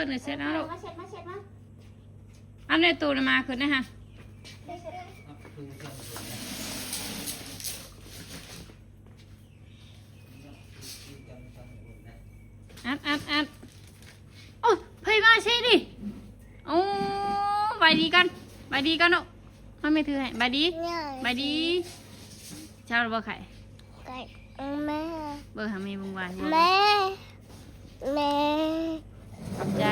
ນໃຫ້ເຊັດເອົາລູກ ມາເຊັດ ມາເຊັດ ມາ ອັນໃນຕູ້ນະ ມາຂຶ້ນນະຮະ ອັດ ອັດ ອັດ ໂອ້ຍ ໃຜມາໃສ່ນີ້ ໂອ້ ບາຍດີກ່ອນ ບາຍດີກ່ອນເນາະ ມາແມ່ຖືໃຫ້ ບາຍດີ ບາຍດີ ເຊົ້າແລ້ວບໍ່ໄຂ້ ໄກ່ ແມ່ ເບິ່ງຫາແມ່ເບິ່ງວາຍ ແມ່ ແມ່ ຂອບໃຈ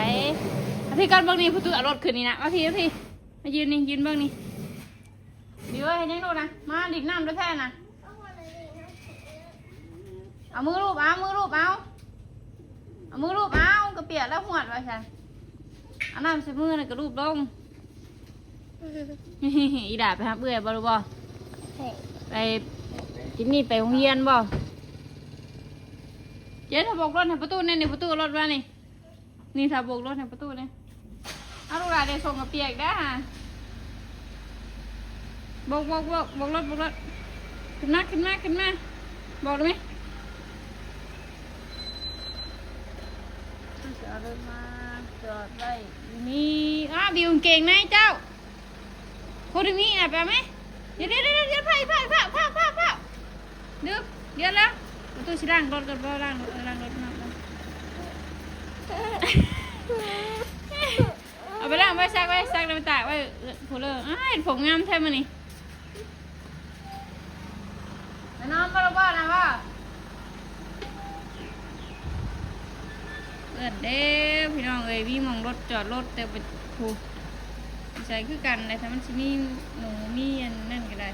ມາພີ້ກ່ອນ ເບິ່ງນີ້ ປະຕູເອົາລົດຂຶ້ນນີ້ນະ ມາພີ້ ມາພີ້ ມາຢືນນີ້ ຢືນເບິ່ງນີ້ ບິວເອີຍ ເຮັດຫຍັງລູກນະ ມາຫຼິ້ນນ້ຳແທ້ໆນະ ເອົາມືລູບເອົາ ເອົາມືລູບເອົາ ເອົາມືລູບເອົາ ກະປຽກແລ້ວ ຫວດວ່າຊັ້ນ ເອົານ້ຳໃສ່ມືນະ ກະລູບລົງ ອີ່ດາໄປຮັບເອື້ອຍບໍ່ ຫຼືບໍ່ ໄປ ກິນນີ້ໄປໂຮງຮຽນບໍ່ ເຈນ ຖ້າໂບກລົດໃຫ້ປະຕູແດ່ນີ້ ປະຕູເອົາລົດມານີ້ ນີ້ ຖ້າໂບກລົດໃຫ້ປະຕູແດ່ ເອົາລູກຫຼານໄດ້ສົ່ງກະປຽກເດີ້ ໂບກ ໂບກ ໂບກ ໂບກລົດ ໂບກລົດ ຂຶ້ນມາ ຂຶ້ນມາ ຂຶ້ນມາ ບອກໄດ້ໄໝ ເຂົາຊິເອົາລົດມາຈອດໄວ້ນີ້ ອ້າ ບິວກາງເກງໃນເຈົ້າ ໂຄດມີນະ ໄປເອົາໄໝ ດຽວ ດຽວ ດຽວ ດຽວ ຟ້າວ ຟ້າວ ຟ້າວ ດຶງ ດຽວລະ ປະຕູຊິລ້າງລົດກ່ອນບໍ່ ລ້າງລົດ ເອີ ລ້າງລົດ ລ້າງລົດ ເອົາໄປລ້າງໄວ້ ຊັກໄວ້ ຊັກແລ້ວໄປຕາກໄວ້ ເອີ ພຸ້ນເລີຍ ອ້າຍ ຜົມງາມແທ້ມື້ນີ້ ໄປນອນບໍ່ລະບໍ່ນະບໍ່ ເອີ້ນເດ້ພີ່ນ້ອງເອີຍ ມີໝ່ອງລົດຈອດລົດແຕ່ບໍ່ ຜູ້ໃສ່ຄືກັນແຫຼະ ຖ້າມັນຊິມີໜູມີອັນນັ້ນກໍໄດ້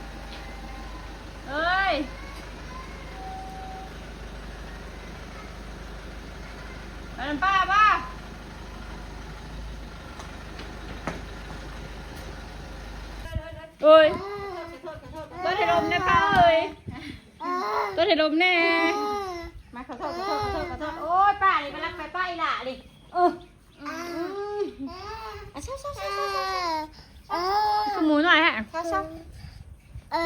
ເອີຍ ໄປນຳປ້າບໍ່? ໂອ້ຍ ກວດໃຫ້ລົມແດ່ປ້າເອີຍ ກວດໃຫ້ລົມແດ່ ມາ ຂໍໂທດ ຂໍໂທດ ຂໍໂທດ ຂໍໂທດ ໂອ້ຍ ປ້ານີ້ໄປລັກໄປປ້າອີ່ຫຼ້ານີ້ ເອີ ອືມ ອາ ຊະ ຊະ ຊະ ຊະ ຊະ ຄືໝູນ້ອຍແທ້ ຊະ ຊະ ເອີ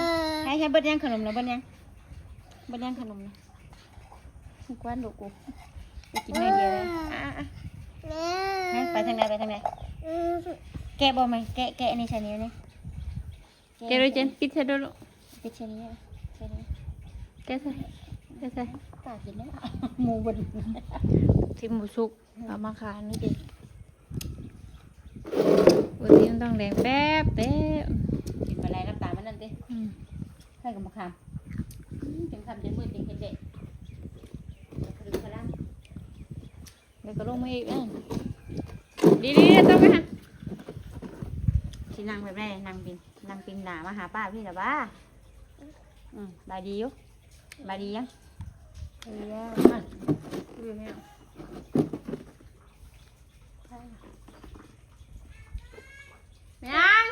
ໃຫ້ ໃຫ້ເບິດຍັງຂະໜົມນະ ເບິດຍັງ ເບິດຍັງຂະໜົມນະ ກວນລູກກູ ໄປກິນໜ້ອຍດຽວເລີຍ ອາ ອາ ອາ ໄປທາງໃດ ໄປທາງໃດ ແກະບໍ່ແມ່ ແກະ ແກະອັນນີ້ໃສ່ນີ້ ແກະເລີຍເຈນ ປິດໃສ່ໂດດລູກ ປິດໃສ່ນີ້ ໃສ່ນີ້ ແກະໃສ່ ແກະໃສ່ ຕາກິນແລ້ວ ໝູບໍ່ດີ ຊິໝູສຸກ ເອົາມາຂາຍນີ້ຕິ ບໍ່ດີ ມັນຕ້ອງແດງແປບເດ້ ກິນບໍ່ໄດ້ ນ້ຳຕາມັນນັ້ນຕິ ອືມ ໃສ່ກັບມະຂາມ ອືມ ຈົນຄ່ຳຈົນມືດຈຶ່ງເຮັດເດະ ກະກະດຶງກະດັງ ແລ້ວກໍລົງມາອີກ ເອີ ດີໆ ຕົກໄປຫັ້ນ ຊິນັ່ງແບບໃດ ນັ່ງປິ່ນ ນັ່ງປິ່ນໜ້າມາຫາປ້າພີ້ລະຫວາ ອືມ ບາຍດີຢູ່ ບາຍດີຍັງ ເອີ ແມ່ນຫຍັງ?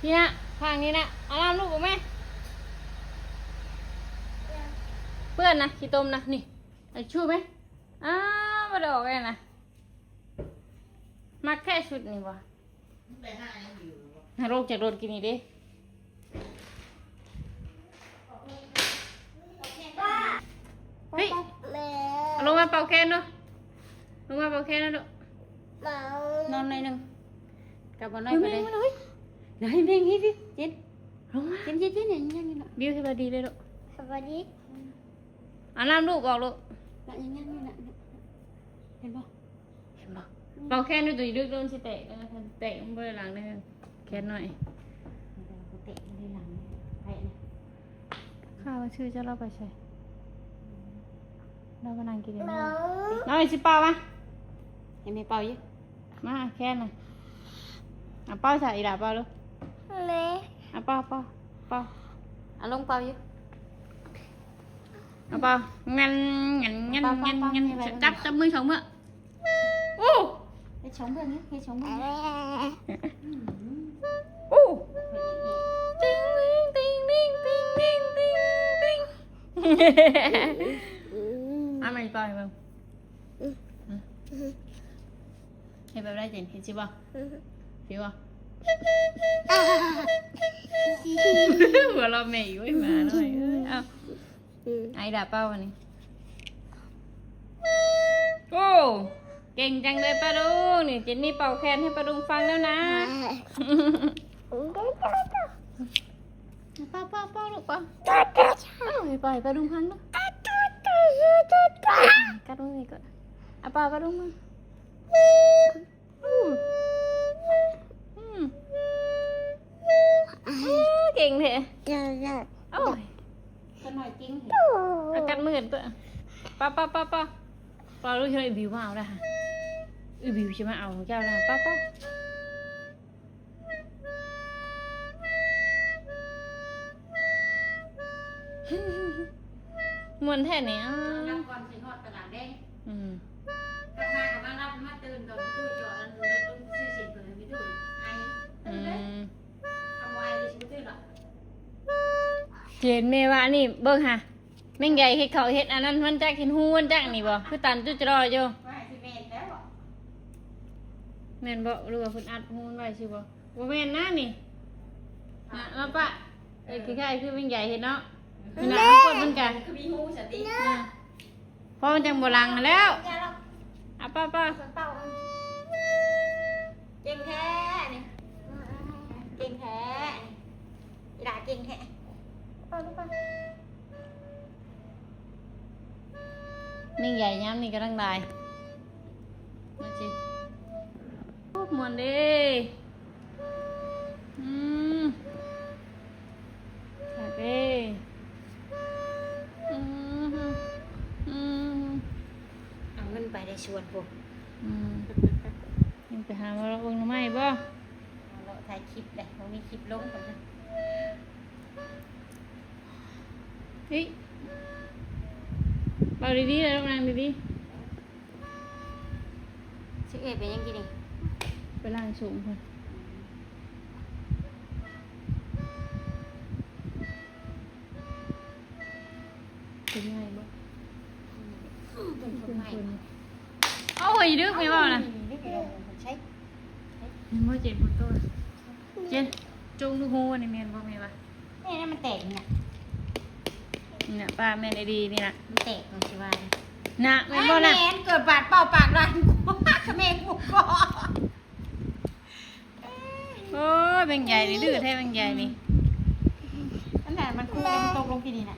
ນີ້ນະ ຂ້າງນີ້ນະ ເອົານ້ຳລູກອອກແມ່ ເປື້ອນນະ ຂີ້ຕົມນະ ນີ້ ເອົາຊູແມ່ ອ້າວ ບໍ່ໄດ້ອອກແລ້ວນະ ມັກແທ້ຊຸດນີ້ບໍ່? ນະລົກຈາກລົດກິນນີ້ເດ້ ເຮີ້ຍ ເອົາລົງມາເປົ່າແຄນດູ ລົງມາເປົ່າແຄນດູ ນອນໜ້ອຍໜຶ່ງ ກັບມາໜ້ອຍ ເຮີ້ຍ ກໍໄດ້ ແມ່ງມາເລີຍ ນາຍແມ່ງ ເຮີ້ຍ ເຈັນ ລົງມາ ເຈັນ ເຈັນ ເຈັນ ຍັງຢູ່ນະ ບິວ ສະບາຍດີເດີລູກ ສະບາຍດີ ເອົານ້ຳລູກອອກລູກ ນະ ຍັງ ຍັງຢູ່ນະ ເຫັນບໍ່? ເຫັນບໍ່? ອືມ ເປົ່າແຄນດ້ວຍ ໂຕນີ້ດຶກໂດນຊິແຕກ ເອີ ຄັນແຕກມັນບໍ່ໄດ້ຫຼັງເດີ ແຄນນ້ອຍ ເຕະບໍ່ໄດ້ຫຼັງ ໄປນະ ຂ້າວ່າຊື່ເຈົ້າລາວໄປໃສ? ລາວມານັ່ງກິນເດ ນ້ອຍຊິເປົ່າມາ ໃຫ້ແມ່ເປົ່າຢູ່ ມາແຄນນະ ເອົາເປົ່າຊະ ອີ່ຫຼ້າເປົ່າດູ ແມ່ ເອົາເປົ່າ ເປົ່າ ເປົ່າ ເອົາລົງເປົ່າຢູ່ ເອົາເປົ່າ ງັນ ງັນ ງັນ ເປົ່າ ເປົ່າ ເປົ່າ ຈັບ ຈັບມືສອງມື ອູ້ ເຮັດສອງເບື້ອງນີ້ ເຮັດສອງເບື້ອງນີ້ ອູ້ ຕິງ ຕິງ ຕິງ ຕິງ ຕິງ ຕິງ ເອົາໃໝ່ ເປົ່າໃຫ້ເບິ່ງ ເຮັດແບບໃດເຈນ ເຮັດຊິບໍ່? ຊິບໍ່? ຫົວເລາະແມ່ອີກ ໂອ້ຍ ໝານ້ອຍເອີຍ ເອົາ ອືມ ໃຫ້ອີ່ຫຼ້າເປົ່າອັນນີ້ ໂອ້ ເກັ່ງຈັງເລີຍປ້າລຸງນີ້. ເຈນນີ້ເປົ່າແຄນໃຫ້ປ້າລຸງຟັງແລ້ວນະ. ເປົ່າ ເປົ່າ ເປົ່າ ເປົ່າ ລູກ ເປົ່າ. ເອົ້າ ໃຫ້ປ້າລຸງຟັງເດີ້. ກັດມືນີ້ກ່ອນ. ເອົາ ປ້າລຸງມາ. ອືມ ອືມ ເກັ່ງແທ້. ໂອ້ຍ ຂ້ານ້ອຍເກັ່ງແທ້. ອາ ກັດມືຕົວະ. ປ້າ ປ້າ ປ້າ ປ້າ ປ້າ ລູກເຮີຍ ອີ່ບິວມາເອົາລະ. ອີ່ບິວຊິມາເອົາຂອງເຈົ້າລະ. ປ້າ ປ້າ. ມ່ວນແທ້ນີ້. ເອົາ ນອນຫຼັບກ່ອນຊິຮອດຕະຫຼາດແດງ. ອືມ ກັບມາກໍມາຫຼັບມາຕື່ນຕອນຕູ້ຈອດອັນນັ້ນ ຊື້ຊິນເພິ່ນໃຫ້ຕູ້ໄອ. ອືມ ທຳໄວຊິບໍ່ຕື່ນດອກ. ເຫັນແມ່ວ່ານີ້ ເບິ່ງຫາ ແມງໃຫຍ່ເຮັດເຂົ້າເຮັດອັນນັ້ນ ມັນຈັກເຫັນຮູມັນຈັກນີ້ບໍ່ ຄືຕັນຈຸຈລໍຢູ່. ວ່າຊິແມ່ນແລ້ວບໍ່? ແມ່ນບໍ່ ຫຼືວ່າເພິ່ນອັດຮູມັນໄວ້ຊື່ບໍ່? ບໍ່ແມ່ນນະນີ້ ນະ ມາປະ. ເອີ ເອີ ຄ້າຍໆຄືແມງໃຫຍ່ເຮັດເນາະ. ເອີ ນີ້ນະ ເຮົາກົດມັນກະ ຄືມີຮູຊັ້ນຕິ. ອາ ເພາະມັນຈັ່ງບໍ່ຫຼັງຫັ້ນແລ້ວ. ເອົາ ປ້າ ປ້າ ເປົ່າ ເກັ່ງແທ້ນີ້ ເກັ່ງແທ້ ອີ່ຫຼ້າເກັ່ງແທ້. ປ້າ ປ້າ ແມງໃຫຍ່ຍາມນີ້ກຳລັງຫຼາຍ. ໂອ້ ມ່ວນເດ້. ອືມ ຄັກເດ້. ອືມ ອືມ ເອົາເງິນໄປໄດ້ຊວນພຸ້ນ. ອືມ ຍັງໄປຫາມາເບິ່ງໜໍ່ໄມ້ບໍ່? ເລາະຖ່າຍຄລິບເດ້ ບໍ່ມີຄລິບລົງພຸ້ນ. ເອີຍ ເວົ້າດີໆ ລູກ ນັ່ງດີໆ. ຊິເອື້ອຍໄປຫຍັງກິນນີ້? ໄປລ້າງໂສງພຸ້ນ. ເປັນໄງບໍ່? ເປັນຄົນໃໝ່. ເອົາ ເຮີ້ຍ ດຶກແມ່ເວົ້ານະ. ໃຊ່ ເຫັນບໍ່ ເຈັບຫົວໂຕ. ເຈັບ ຈົ່ງດູ ຮູອັນນີ້ແມ່ນບໍ່ແມ່ວ່າ? ແມ່ນ ມັນແຕກນີ້ນະ ນີ້ນະ ປ້າ ແມ່ນອີ່ຫຼີນີ້ນະ ມັນແຕກ ມັນຊິວ່ານະ ແມ່ນບໍ່ນະ? ແມ່ນ ເກີດບາດເປົ່າປາກລານ ຂະແມງໝູກກໍ. ໂອ້ຍ ແມງໃຫຍ່ນີ້ ດື້ແທ້ແມງໃຫຍ່ນີ້. ອັນນັ້ນມັນຄູມັນຕົກລົງທີ່ນີ້ນະ.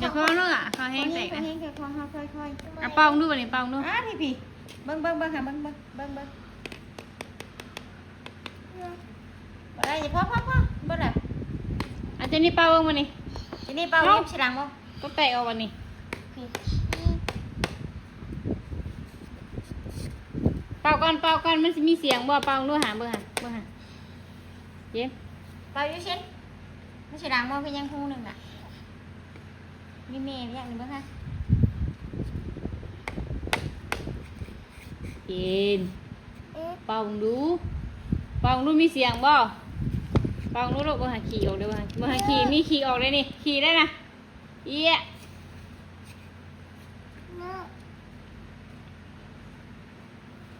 ດຽວຄ່ອຍເນາະ ຄ່ອຍແຮງແຕກນະ. ເອົາ ເປົ່າດູບັດນີ້ ເປົ່າດູ. ອ່າ ພີ້ໆ ເບິ່ງໆໆ ຫາເບິ່ງໆ ເບິ່ງໆ. ບໍ່ໄດ້ ພໍໆໆ ເບິດລະ. ອາ ເຈນນີ້ເປົ່າເບິ່ງບັດນີ້ ເຈນນີ້ເປົ່າ. ເອົາ ເຮັດຊິຫຼັງບໍ່? ກໍແຕກອອກບັດນີ້. ເປົ່າກ່ອນ ເປົ່າກ່ອນ ມັນຊິມີສຽງບໍ່? ເປົ່າດູຫາ ເບິ່ງຫາ ເບິ່ງຫາ ເຈນ. ເປົ່າຢູ່ເຊນ ມັນຊິດັງບໍ່? ຄືຍັງຮູໜຶ່ງນະ. ມີແມ່ວຽກນີ້ເບິ່ງຫາ ເຈນ. ເປົ່າເບິ່ງດູ ເປົ່າເບິ່ງດູ ມີສຽງບໍ່? ເປົ່າເບິ່ງດູລູກ. ເບິ່ງຫາຂີ້ອອກເດີ້ ເບິ່ງຫາ ເບິ່ງຫາຂີ້ ມີຂີ້ອອກເດ້ນີ້ ຂີ້ໄດ້ນະ. ເອີຍ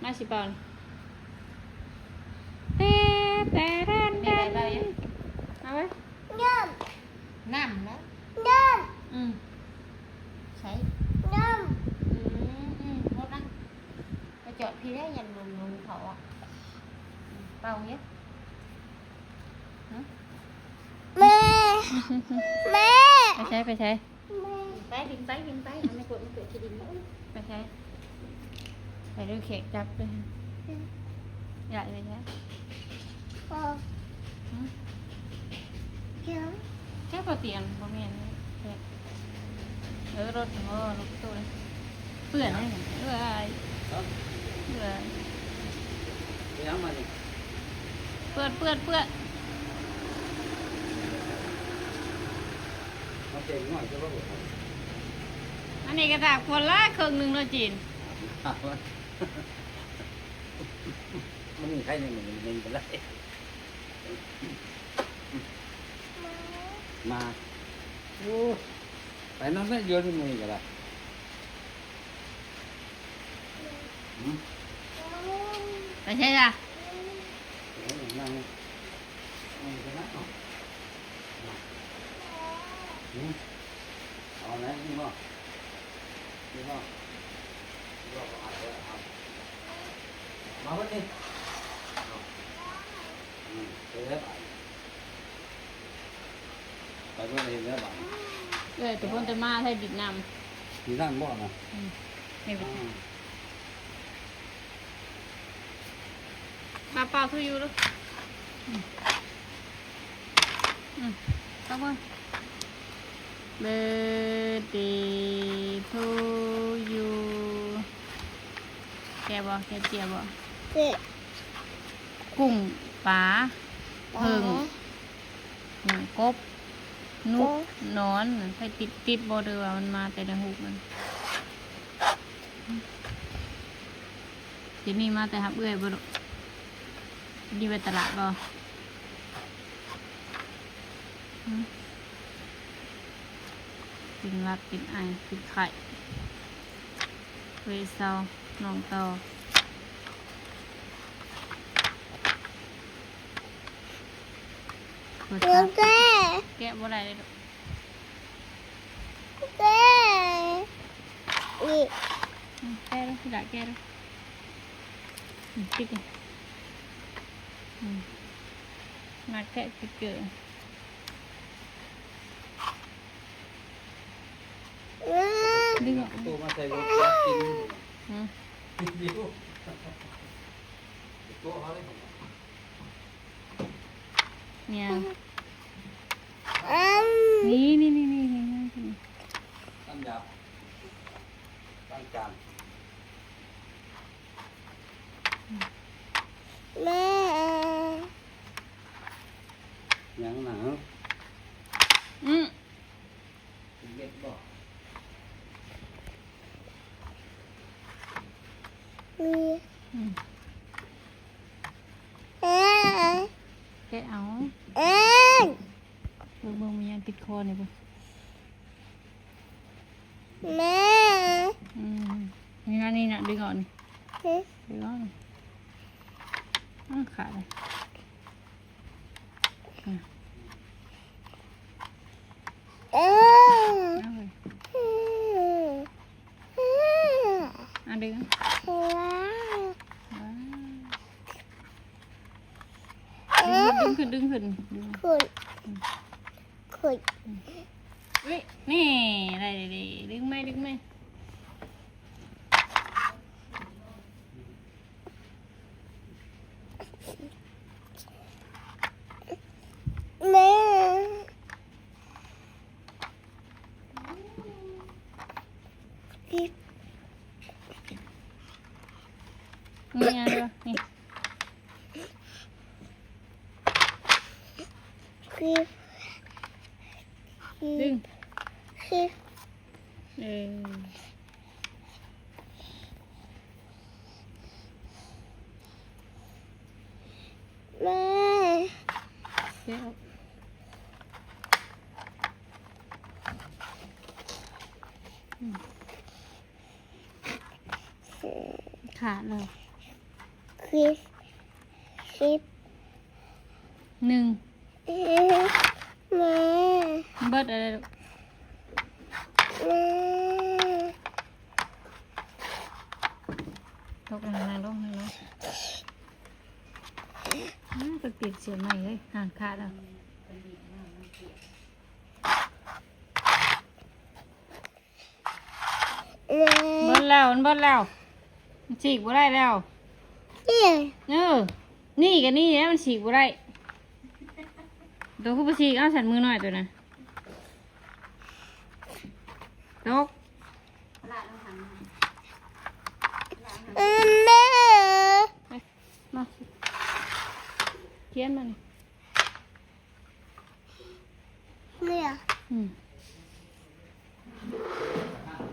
ມາຊິເປົ່າ. ແຕ່ ແຕ່ ແຕ່ ແຕ່ ເອົາໄວ້ ນ້ຳນະ ນ້ຳ. ອືມ ໃສ່ ນ້ຳ. ອືມ ອືມ ລົດນະ ໄປຈອດພີ້ເດ້ ຢ້ານລົມ ລົມເຂົ້າອະ. ເປົ່າເດ້ ຮະ ແມ່ ແມ່ ໄປໃສ ໄປໃສ? ແມ່ ໄປ ບິນໄປ ບິນໄປ ເອົາໄມ້ກວາດມາກວາດຂີ້ດິນ. ໄປໃສ? ໄປດູແຂກຈັບເດີ້. ອືມ ຢາກໄປໃສ? ພໍ ຫຶ? ເຈົ້າ ເຈົ້າກໍຕຽງ ບໍ່ແມ່ນ ເອີ ລົດ ໂອ້ ລົດຕູ້ ເປື້ອນໄດ໋ ເອື້ອຍ ເອື້ອຍ ເປັນຫຍັງມານີ້? ເປື້ອນ ເປື້ອນ ເປື້ອນ. ມາເຕັມໜ້ອຍ ຄືວ່າບໍ່ທັນ. ອັນນີ້ກໍຕາກຄົນລະເຄິ່ງໜຶ່ງເນາະ ຈີນ. ມັນມີໃຄໜຶ່ງ ມັນເປັນໄດ້. ມາ ໂອ້ ໄປນອນໄດ້ເດືອນໜຶ່ງມື້ນີ້ກໍໄດ້. ຫຶ? ໄປໃສລະ? ເອີ ນັ່ງ ນັ່ງກັນນະ. ຫຶ? ເອົາແລ້ວ ນີ້ບໍ່? ນີ້ບໍ່? ນີ້ ມາເບິດນີ້ ອືມ ໄປເຮັດ ໄປເບິ່ງເຮັດແລ້ວບາດນີ້ ເອີ ແຕ່ເພິ່ນຈະມາໃຫ້ດິນນ້ຳ ດີນັ້ນບໍ່ນະ ອືມ ນີ້ເປັນ ອືມ ມາເປົ່າ to you ເດີ ອືມ ອືມ ເອົາເບິ່ງ Birthday to you ແກະບໍ່? ແກະເຈ້ຍບໍ່? ເຈ້ຍ ກຸ້ງ ປາ ປາ ເຜິ້ງ ຫຍັງ ກົບ ນົກ ກົບ ໜອນ ໃຜຕິດ ຕິດບໍ່ ຫຼືວ່າມັນມາແຕ່ໃນຮູບມັນ? ເຈນນີ້ມາແຕ່ຮັບເອື້ອຍບໍ່ລູກ? ນີ້ໄປຕະຫຼາດບໍ່? ຫື? ເປັນຫວັດ ເປັນໄອ ເປັນໄຂ້ ເວີເຊົາ ນ້ອງຕໍ່ ແກະ ແກະບໍ່ໄດ້ເດ້ລູກ. ແກະ ນີ້ ອືມ ແກະເດີ ລະແກະເດີ ອືມ ປິດເດີ ອືມ ມາແກະສະຕິກເກີ ອືມ ດຶງອອກ ໂຕມາໃສ່ລົດ ຢາກກິນ ຫື ໂຕເອົາເລີຍ ເນຍ ອືມ ນີ້ ນີ້ ນີ້ ນີ້ ນີ້ ນີ້ ນີ້ ຕັ້ງຢາ ຕັ້ງຈານ ແມ່ ຫຍັງນະ? ອືມ ເຮັດບໍ່? ອືມ ແກະເອົາ ເບິ່ງ ເບິ່ງ ມີຫຍັງຕິດຄໍນີ້ເບິ່ງ ແມ່ ອືມ ນີ້ນະ ນີ້ນະ ດຶງອອກນີ້ ຫື ດຶງອອກນີ້ ອ້າ ຂາດເລີຍ ອືມ ເອີ ເອົາເລີຍ ອ່ະ ດຶງ ເອີ ດຶງຂຶ້ນ ດຶງຂຶ້ນ ດຶງຂຶ້ນ ຂຶ້ນ ອືມ ຂຶ້ນ ເອີຍ ນີ້ ໄດ້ເດ້ ດຶງໃໝ່ ດຶງໃໝ່ ແມ່ ນີ້ ນີ້ ນີ້ ດຶງ ເອີ ແມ່ ແກະອອກ ອືມ ຂາດແລ້ວ ຄຣິບ ຄຣິບ ໜຶ່ງ ແມ່ ເບິດແລ້ວລູກ ແມ່ ຕົກ ນັ່ງລົງ ນັ່ງລົງ ອ້າ ໄປປ່ຽນເສື້ອໃໝ່ເລີຍ ຫາງຂາດແລ້ວ. ເບິດແລ້ວ ມັນເບິດແລ້ວ ມັນສີກບໍ່ໄດ້ແລ້ວ ເອີ ນີ້ກະນີ້ແຫຼະ ມັນສີກບໍ່ໄດ້ ໂຕຄືບໍ່ສີກ ເອົາ ສັນມືນ້ອຍໂຕນະ ຕົກ ແມ່ ມາ ຂຽນມານີ້. ເນຍ ອືມ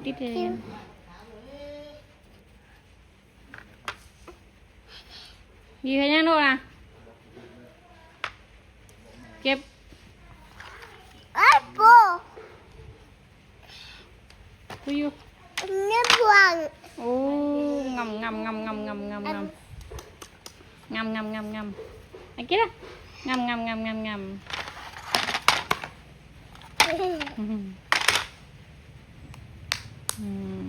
ຕິດເລີຍ ຢູ່ເຮັດຫຍັງລູກນະ? ເກັບ ແອັບເປິ້ນ To you ແມ່ບວງ ໂອ້ ງຳ ງຳ ງຳ ງຳ ງຳ ງຳ ງຳ ງຳ ງຳ ງຳ ອາກິລະ ງຳ ງຳ ງຳ ງຳ ງຳ ອືມ ອືມ ອືມ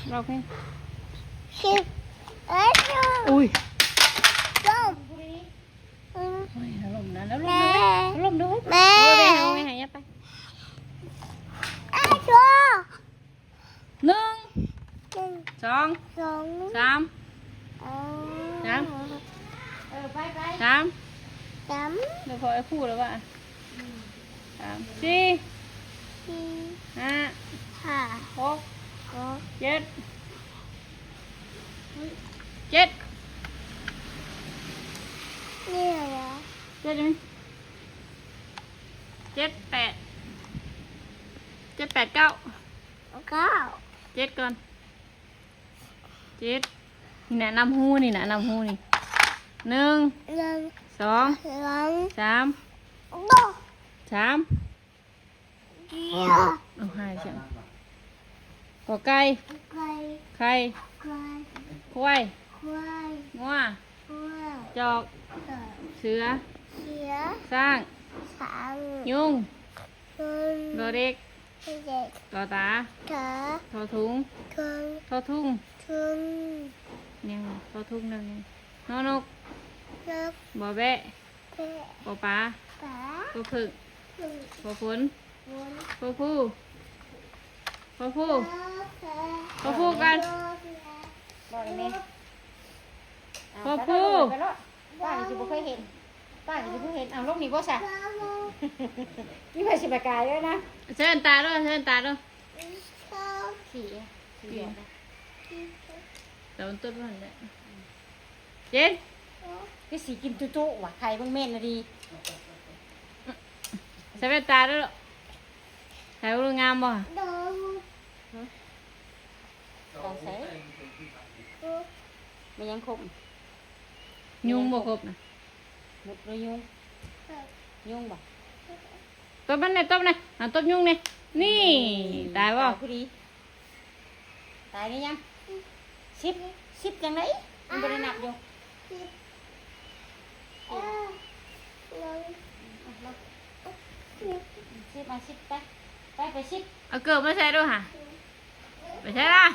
ເວົ້າເພງ ຊິບເອັດ ອຸ້ຍ ລົມ ອືມ ໂອ້ຍ ລົມນະ ລົມເດີ ລົມເດີ ແມ່ ເອົາໄປໃຫ້ ຫຍັບໄປ ເອັດ ໜຶ່ງ ໜຶ່ງ ສອງ ສອງ ສາມ ເອົາ ສາມ ເອີ ໄປ ໄປ ສາມ ສາມ ແລ້ວພໍໄອ້ຄູແລ້ວວ່າ ອືມ ສາມ ສີ່ ສີ່ ຫ້າ ຫ້າ ຫົກ ຫົກ ເຈັດ ເຈັດ ນີ້ຫວະ ເຈັດ ເຈັດ ແປດ ເຈັດ ແປດ ເກົ້າ ເກົ້າ ເຈັດກ່ອນ ເຈັດ ນີ້ນະ ນຳຫູນີ້ນະ ນຳຫູນີ້ ໜຶ່ງ ໜຶ່ງ ສອງ ສອງ ສາມ ໂດ ສາມ ເອົາ ຫາຍຊັ້ນ ກອໄກ່ ໄກ່ ໄຂ່ ໄຂ່ ຄວາຍ ຄວາຍ ງົວ ງົວ ຈອກ ຈອກ ເສືອ ເສືອ ຊ້າງ ຊ້າງ ຍຸງ ຍຸງ ດໍເດັກ ດໍເດັກ ຕໍຕາ ຕາ ທໍຖຸງ ຖຸງ ທໍທຸງ ທຸງ ຫຍັງ ທໍທຸງແລ້ວຫຍັງ ນໍນົກ ນົກ ບໍແບ້ ແບ້ ປໍປາ ປາ ພໍເຜິ້ງ ເຜິ້ງ ພໍຝົນ ຝົນ ພໍພູ ພໍພູ ພໍເຜິ້ງ ພໍພູກັນ ບໍ່ໄດ້ແມ່ ພໍພູ ໄປໂລດ ປ້າກໍຊິບໍ່ເຄີຍເຫັນ ປ້າກໍຊິບໍ່ເຫັນ ເອົາລົງນີ້ບໍ່ຊະ ກິນໄປຊິໄປກາຍເດີນະ ໃສ່ແວ່ນຕາເດີ ໃສ່ແວ່ນຕາເດີ ສີ ສີດຽວນະ ແຕ່ມັນຕົດມັນແຫຼະ ເຈັນ ຄືສີກິນຕຸໆຫວະ ໄຂ່ເບິ່ງແມ່ນນະດີ ໃສ່ແວ່ນຕາເດີ ໃສ່ເບິ່ງງາມບໍ່ ຮະ ຂອງໃສ ແມ່ນຫຍັງຄົບ ຍຸງບໍ່ຄົບນະ ມຸດຫຼືຍຸງ ຍຸງບໍ່ ຕົບມັນແດ່ ຕົບນະ ເອົາຕົບຍຸງນີ້ ນີ້ ຕາຍບໍ່ ຕາຍພໍດີ ຕາຍໄດ້ຍັງ ສິບ ສິບຈັ່ງໃດ ມັນບໍ່ໄດ້ນັບຢູ່ ສິບ ສິບ ເອີ ໜຶ່ງ ສິບ ເອົາສິບໄປ ໄປ ໄປສິບ ເອົາເກີບມາໃສ່ດູຫາ ໄປໃສລະ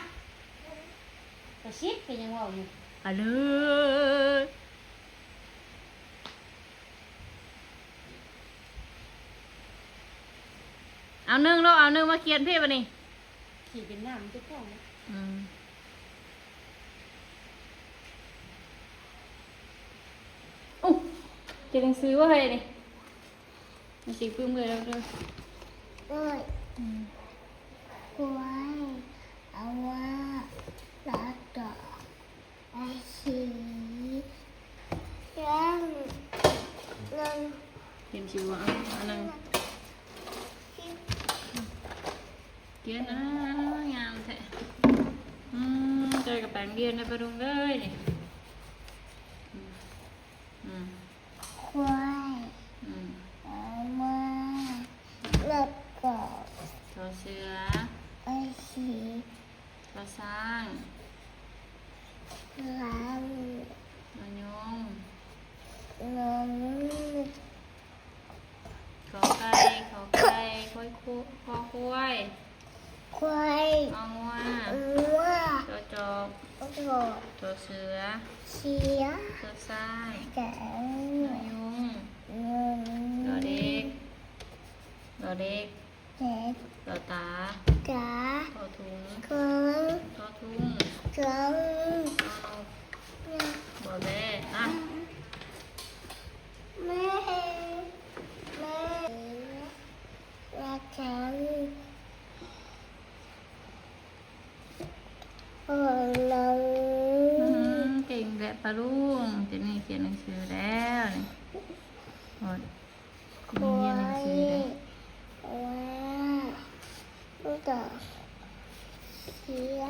ໄປສິບ ກໍຍັງເວົ້າຢູ່ ອາເລີ ເອົາໜຶ່ງລູກ ເອົາໜຶ່ງມາຂຽນພີ້ບາດນີ້ ຂຽນເປັນໜ້າມັນເຈົ້າຂອງ ອືມ ໂອ້ ຂຽນໜັງສືບໍ່ເຮີ້ຍນີ້ ໜັງສືປຶ້ມເລີຍເດີ ເອີຍ ອືມ ຄວາຍ ອາວາ ລາດອກ ອາຊີ ແລ້ວ ນັ້ນ ຂຽນຊື່ວ່າ ອັນນັ້ນ ຂຽນ ອ່າ ງາມແທ້ ອືມ ເຈົ້າກໍໄປໂຮງຮຽນໄດ້ປະລຸງເອີຍນີ້ ອືມ ອືມ ຄວາຍ ອືມ ອາມາ ແລ້ວກໍ ຊໍເສືອ ອາຊີ ຊໍຊ້າງ ຊ້າງ ນໍຍຸງ ນົງ ກອໄກ່ ຂໍໄຂ່ ຄວາຍ ຄ ຄອຄວາຍ ຄວາຍ ງໍງົວ ງົວ ຈອຈອກ ຈອຈອກ ຈອເສືອ ເສືອ ຈອຊ້າງ ຊ້າງ ນໍຍຸງ ຍຸງ ດອເດັກ ດອເດັກ ເດັກ ດອຕາ ຕາ ທໍຖຸງ ຖົງ ທໍທຸງ ຖົງ ນໍນົກ ນົກ ບໍແບ້ ອ່ະ ແມ່ ແມ່ ລະຈັງ ຂອງໜັງ ອືມ ເກັ່ງແທ້ປະລຸງ ເຈນນີ້ຂຽນໜັງສືແລ້ວນີ້ ໂອ້ຍ ຄວາຍ ເຮົາກໍເສຍ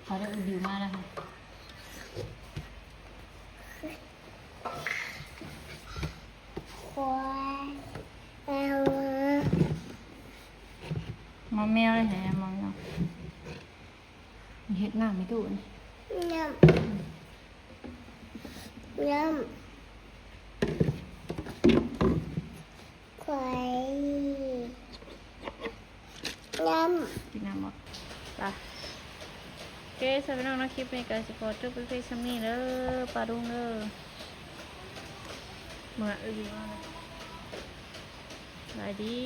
ເຂົາໄດ້ອຸດິວມາແລ້ວ ຄວາຍ ແປວ່າ ມາແມວໄດ້ໃສ ມາແມວ ເຮັດນ້ຳໃຫ້ຕູ້ນີ້ ນ້ຳ ນ້ຳ ໄປ ນ້ຳ ກິນນ້ຳບໍ່? ໄປ ໂອເຄ ສຳລັບພີ່ນ້ອງເນາະ ຄລິບນີ້ກໍຊິຂໍຈົບໄປພຽງສ່ຳນີ້ເດີ ປ້າລຸງເດີ ເມື່ອຍອີ່ຫຼີເນາະ ສະບາຍດີ.